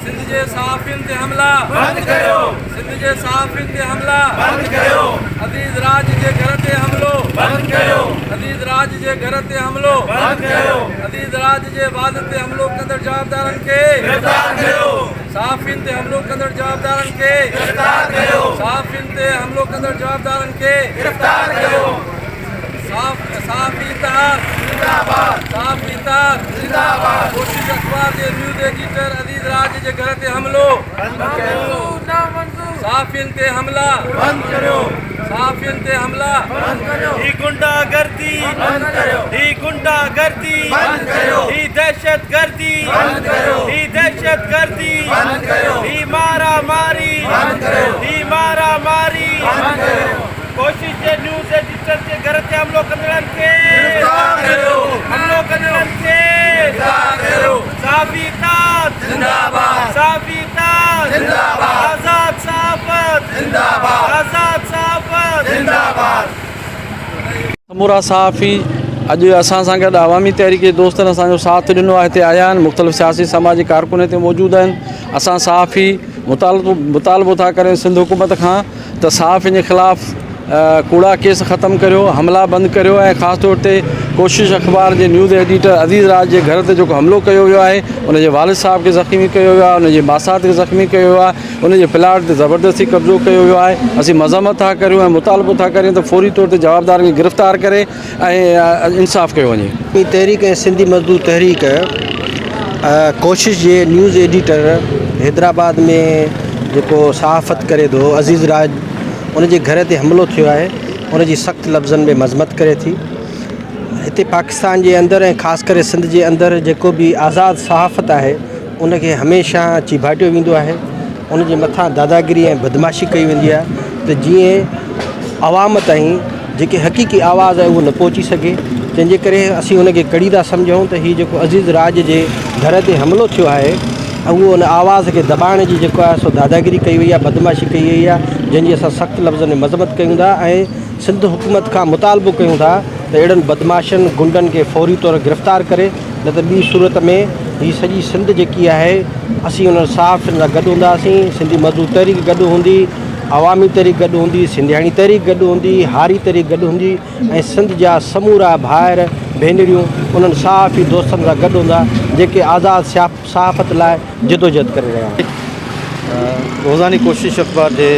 سنڌ جي صحافين تي حملا بند ڪريو. سنڌ جي صحافين تي حملا بند ڪريو. عزيز راڄ جي گهر تي حملو بند ڪريو. عزيز راڄ جي گهر تي حملو بند ڪريو. عزيز راڄ جي والد تي حملو ڪندڙ جوابدارن کي گرفتار ڪريو. صحافين تي حملو ڪندڙ جوابدارن کي گرفتار ڪريو. صحافين تي حملو ڪندڙ جوابدارن کي گرفتار ڪريو. صحافي اتحاد زنده باد. صحافي اتحاد زنده باد. ڪوشش اخبار جي نيوز ايڊيٽر عزيز راڄ جي گهر تي حملو بند ڪريو. صحافين تي حملا بند ڪريو. صحافين تي حملا بند ڪريو. هي غنڊا گردي بند ڪريو. هي غنڊا گردي بند ڪريو. هي دهشت گردي بند ڪريو. هي دهشت گردي بند ڪريو. هي مارا ماري بند ڪريو. هي مارا ماري بند ڪريو. ڪوشش جي نيوز ايڊيٽر جي گهر تي حملو ڪندڙن کي گرفتار ڪريو. حملو ڪندڙن کي گرفتار ڪريو. صحافي اتحاد زنده باد. صحافي اتحاد زنده باد. آزاد صحافت زنده باد. آزاد صحافت زنده باد. سمورا صحافي اڄ اسان سان گڏ عوامي تحريڪ جي دوستن اسان جو ساٿ ڏنو آهي هتي آيا آهن مختلف سياسي سماجي ڪارڪن هتي موجود آهن اسان صحافي مطالبو مطالبو ٿا ڪريون سنڌ حڪومت کان ته صحافين جي خلاف ڪوڙا ڪيس ختم ڪريو حملا بند ڪريو ۽ خاص طور تي ڪوشش اخبار جي نيوز ايڊيٽر عزيز راج جي گهر تي جيڪو حملو ڪيو ويو آهي ان جي والد صاحب کي زخمي ڪيو ويو آهي ان جي ماسات کي زخمي ڪيو ويو آهي ان جي پلاٽ تي زبردستي قبضو ڪيو ويو آهي اسين مذمت ٿا ڪريون ۽ مطالبو ٿا ڪريون ته فوري طور تي جوابدارن کي گرفتار ڪري ۽ انصاف ڪيو وڃي. عوامي تحريڪ ۽ سنڌي مزدور تحريڪ ڪوشش جي نيوز ايڊيٽر حيدرآباد ۾ جيڪو صحافت ڪري ٿو عزيز راڄ ان جي گهر تي حملو ٿيو آهي ان جي سخت لفظن ۾ مذمت ڪري ٿي هتي پاڪستان جي اندر ۽ خاص ڪري سنڌ جي اندر جيڪو به آزاد صحافت آهي ان کي هميشه چيڀاٽيو ويندو آهي ان جي مٿان داداگيري ۽ بدمعاشي ڪئي ويندي آهي ته جيئن عوام تائين جيڪي حقيقي آواز آهي اهو نه پهچي سگهي تنهن جي ڪري اسين ان کي ڪڙي ٿا سمجهون ته هي جيڪو عزيز راڄ جي گهر تي حملو ٿيو آهي اهو ان آواز کي دٻائڻ جي جيڪو آهي سو داداگيري ڪئي وئي آهي بدمعاشي ڪئي وئي آهي جنهن جي اسان سخت لفظن ۾ مذمت ڪيون ٿا ۽ سنڌ حڪومت کان مطالبو ڪيون ٿا ته اهڙن بدمعاشن غنڊن کي فوري طور گرفتار ڪري نه ته ٻي صورت ۾ هي سڄي سنڌ جيڪي آهي اسين انهن صحافين سان گڏ هونداسين، سنڌي مزدور تحريڪ گڏ هوندي، عوامي تحريڪ گڏ هوندي، سنڌياڻي تحريڪ گڏ هوندي، هاري تحريڪ گڏ هوندي ۽ سنڌ جا سمورا ڀائر ڀينريون انهن صحافي دوستن سان گڏ هوندا جيڪي آزاد صحافت لاء جدوجهد ڪري رهيا آهن. روزاني ڪوشش اخبار جي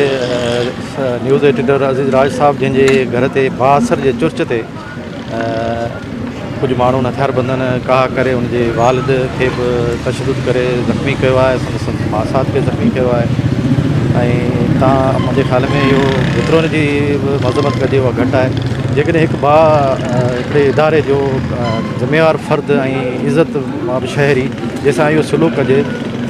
نيوز ايڊيٽر عزيز راڄ صاحب جنهن جي گهر تي بااثر جي چرچ تي ڪجهه ماڻهن هٿياربندن ڪاهه ڪري ان جي والد کي به تشدد ڪري زخمي ڪيو آهي سندس ماسات کي زخمي ڪيو آهي ۽ تان منهنجي خيال ۾ اهو جيترو ان جي مذمت ڪجي اها گهٽ آهي جيڪڏهن هڪ ڀاء هڪڙي اداري جو ذميوار فرد ۽ عزت ماب شهري جنهن سان اهو سلوڪ ڪجي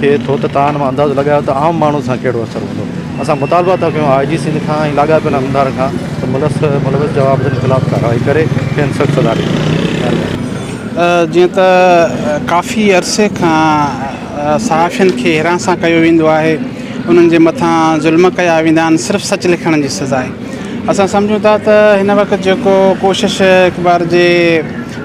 ٿئي ٿو ته تان ان مان اندازو لڳايو ته عام ماڻهو سان ڪهڙو اثر هوندو اسان مطالبا ٿا ڪيون آء جي سنڌ کان ۽ لاڳاپيل عملدارن کان ته ملوث ملوث جوابدارن خلاف ڪارروائي ڪري کين سخت سزا ڏني وڃي. جيئن ته ڪافي عرصي کان صحافين کي هراسان ڪيو ويندو آهي انهن جي مٿان ظلم ڪيا ويندا آهن صرف سچ لکڻ جي سزا آهي اسان سمجهون ٿا ته هن وقت جيڪو ڪوشش اخبار جي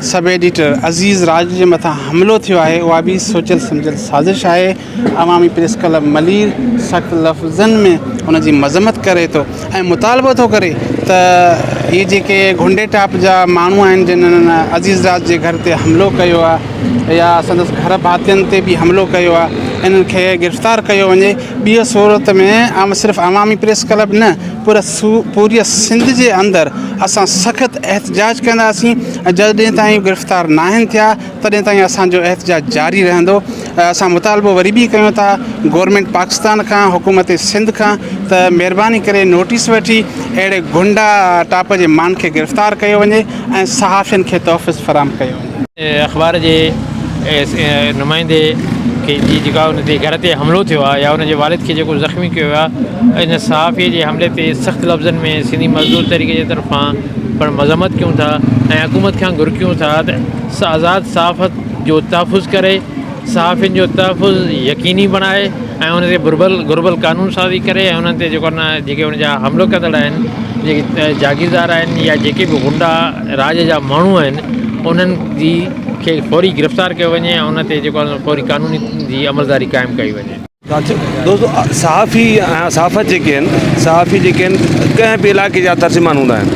سب ايڊيٽر عزيز راڄ جي مٿان حملو ٿيو آهي اها به سوچيل سمجهيل سازش آهي عوامي پريس ڪلب ملير سخت لفظن ۾ ان جي مذمت ڪري ٿو ۽ مطالبو ٿو ڪري ته هي جيڪي گهنڊي ٽاپ جا ماڻهو آهن جن عزيز راج جي گهر تي حملو ڪيو آهي يا سندس گهر ڀاتين تي به حملو ڪيو آهي انهن کي گرفتار ڪيو وڃي ٻي صورت ۾ عام صرف عوامي پريس ڪلب نه پر پوري سنڌ جي اندر اسان سخت احتجاج ڪنداسين ۽ جڏهن تائين گرفتار ناهن ٿيا تڏهن تائين اسان جو احتجاج جاري رهندو. اسان مطالبو وري به ڪيون ٿا گورنمينٽ پاڪستان کان حڪومت سنڌ کان ته مهرباني ڪري نوٽيس وٺي اهڙي گهنڊا ٽاپ جي مان کي گرفتار ڪيو وڃي ۽ صحافين کي تحفظ فراهم ڪيو وڃي. اخبار جي نمائندي کي جي جيڪا ان جي گهر تي حملو ٿيو آهي يا ان جي والد کي جيڪو زخمي ڪيو ويو آهي ان صحافي جي حملي تي سخت لفظن ۾ سنڌي مزدور تحريڪ جي طرفان پڻ مذمت ڪيون ٿا ۽ حڪومت کان گهر ڪيون ٿا ته آزاد صحافت جو تحفظ ڪري، صحافين جو تحفظ يقيني بڻائي ۽ ان تي گهربل گهربل قانون سازي ڪري ۽ انهن تي جيڪو آهي جيڪي ان جا حملو ڪندڙ آهن جيڪي جاگيردار آهن يا جيڪي به غنڊا راڄ جا ماڻهو آهن انهن جي کي فوري گرفتار ڪيو وڃي ۽ ان تي جيڪو آهي فوري قانوني جي عملداري قائم ڪئي وڃي. دوستو صحافي ۽ صحافت جيڪي آهن صحافي جيڪي آهن ڪنهن به علائقي جا ترجمان هوندا آهن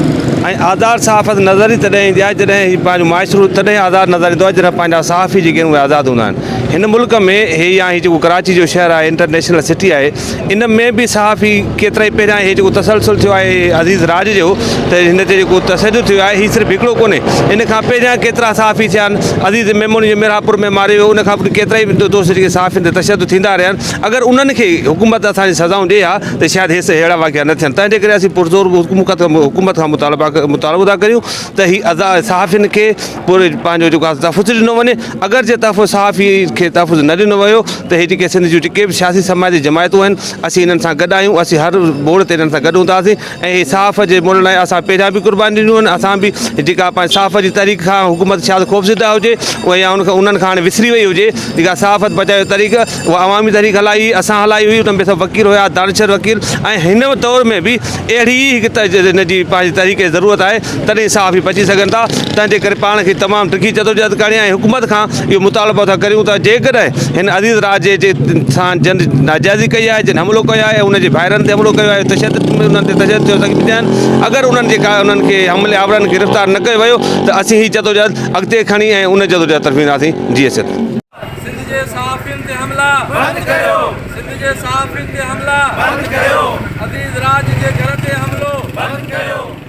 ۽ آزاد صحافت نظر ئي تڏهن ايندي آهي جڏهن هي پنهنجو معاشرو تڏهن آزاد نظر ايندو آهي جڏهن پنهنجا صحافي جيڪي آهن اهي آزاد هوندا آهن هن ملڪ ۾ هي يا هي جيڪو ڪراچي جو شهر آهي انٽرنيشنل سٽي آهي ان ۾ به صحافي ڪيترائي پهريان هي جيڪو تسلسل ٿيو آهي عزيز راڄ جو ته هن تي جيڪو تشدد ٿيو آهي هي صرف هڪڙو ڪونهي ان کان پهريان ڪيترا صحافي ٿيا آهن عزيز ميمڻ جو ميرانپور ۾ ماريو ويو ان کان پوء ڪيترائي دوست جيڪي صحافين تي تشدد ٿيندا رهيا آهن اگر انهن کي حڪومت اسان جي سزائون ڏي ها ته شايد هيس اهڙا واقعا نه ٿين تنهن جي ڪري اسين پرزور حڪومت حڪومت کان مطالبا مطالبو ٿا ڪريون ته هي صحافين کي پوري پنهنجو جيڪو آهي تحفظ ڏنو وڃي اگر جي تحفظ صحافي کي تحفظ نه ڏنو ويو ته هي جيڪي سنڌ جون جيڪي به سياسي سماجي جماعتون آهن اسين انهن سان گڏ آهيون اسين هر موڙ تي انهن سان گڏ هونداسين ۽ هي صحافت جي موڙ لاء اسان پهريان به قربانيون ڏنيون آهن اسان به جيڪا پنهنجي صحافت جي تحريڪ کان حڪومت شايد خوفزده هجي اها يا ان کان انهن کان هاڻي وسري وئي هجي جيڪا صحافت بچايو تحريڪ اها عوامي تحريڪ هلائي هئي اسان هلائي هئي ان ۾ سڀ وڪيل هيا دانشور وڪيل ۽ هن دور ۾ به اهڙي ئي هڪ هن جي پنهنجي تحريڪ جي ضرورت آهي تڏهن صحافي بچي سگهن ٿا تنهن جي ڪري پاڻ کي تمام ڊگهي جدوجهد ڪرڻي آهي ۽ حڪومت کان اهو مطالبو ٿا ڪريون ته جيڪڏهن هن عزيز راجي جي سان جن ناجائزي ڪئي آهي جن حملو ڪيو آهي ان جي ڀائرن تي حملو ڪيو آهي تشدد انهن تي تشدد ٿيو زخمي ٿيا آهن اگر انهن جي انهن کي حملي آورن کي گرفتار نه ڪيو ويو ته اسين هي جدوجهد اڳتي کڻي ۽ ان جدوجهد طرف وينداسين جي سنڌ. سنڌ جي صحافين تي حملا بند ڪيو. سنڌ جي صحافين تي حملا بند ڪيو. عزيز راڄ جي گهر تي حملو بند ڪيو.